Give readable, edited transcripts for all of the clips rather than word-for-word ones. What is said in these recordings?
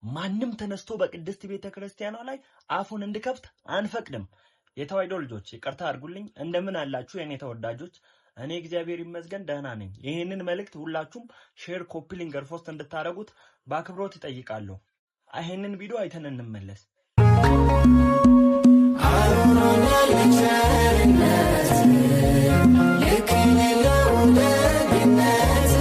ማንም ተነስቶ በቅድስት ቤተ ክርስቲያኗ ላይ አፉን እንዲከፍት አንፈቅድም። የተዋሕዶ ልጆች ይቅርታ አድርጉልኝ። እንደምን አላችሁ የእኔ ተወዳጆች? እኔ እግዚአብሔር ይመስገን ደህና ነኝ። ይህንን መልእክት ሁላችሁም share፣ copy link፣ repost እንድታደርጉት በአክብሮት እጠይቃለሁ። ይህንን ቪዲዮ አይተን እንመለስ። አኑሮኛል ቸርነት ልክ የሌለው ደግነት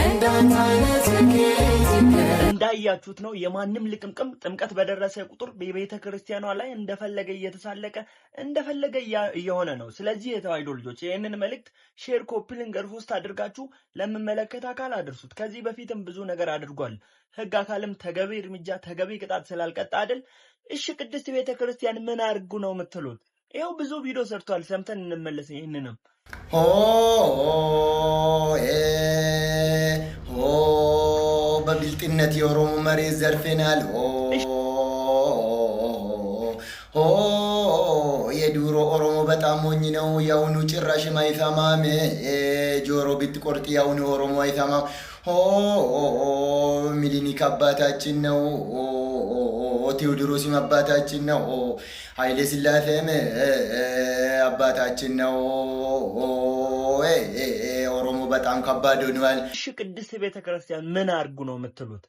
እንዳንተ አይነት ከየት ይገኛል? እንዳያችሁት ነው። የማንም ልቅምቅም ጥምቀት በደረሰ ቁጥር በቤተ ክርስቲያኗ ላይ እንደፈለገ እየተሳለቀ እንደፈለገ እየሆነ ነው። ስለዚህ የተዋሕዶ ልጆች ይህንን መልእክት share፣ copy link፣ repost አድርጋችሁ ለሚመለከት አካል አድርሱት። ከዚህ በፊትም ብዙ ነገር አድርጓል። ሕግ አካልም ተገቢ እርምጃ ተገቢ ቅጣት ስላልቀጣ አይደል? እሺ ቅድስት ቤተ ክርስቲያን ምን አድርጉ ነው የምትሉት? ይኸው ብዙ ቪዲዮ ሰርቷል። ሰምተን እንመለስ። ይህንንም ሆ ኤ ሆ በብልጥነት የኦሮሞ መሬት ዘርፈናል። ሆ ሆ የድሮ ኦሮሞ በጣም ሞኝ ነው። የአሁኑ ጭራሽም አይሰማም። ጆሮ ብትቆርጥ የአሁኑ ኦሮሞ አይሰማም። ሆ ሚኒሊክ አባታችን ነው። ቴዎድሮስም አባታችን ነው። ኃይለ ሥላሴም አባታችን ነው። ኦሮሞ በጣም ከባድ ሆኗል። እሺ ቅድስት ቤተ ክርስቲያን ምን አድርጉ ነው የምትሉት?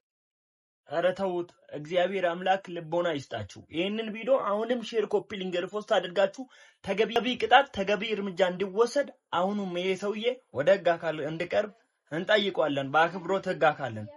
ኧረ ተዉት። እግዚአብሔር አምላክ ልቦና ይስጣችሁ። ይህንን ቪዲዮ አሁንም share፣ copy link፣ repost አድርጋችሁ ተገቢ ቅጣት ተገቢ እርምጃ እንዲወሰድ አሁኑም ይሄ ሰውዬ ወደ ህግ አካል እንዲቀርብ እንጠይቋለን። በአክብሮት ህግ አካልን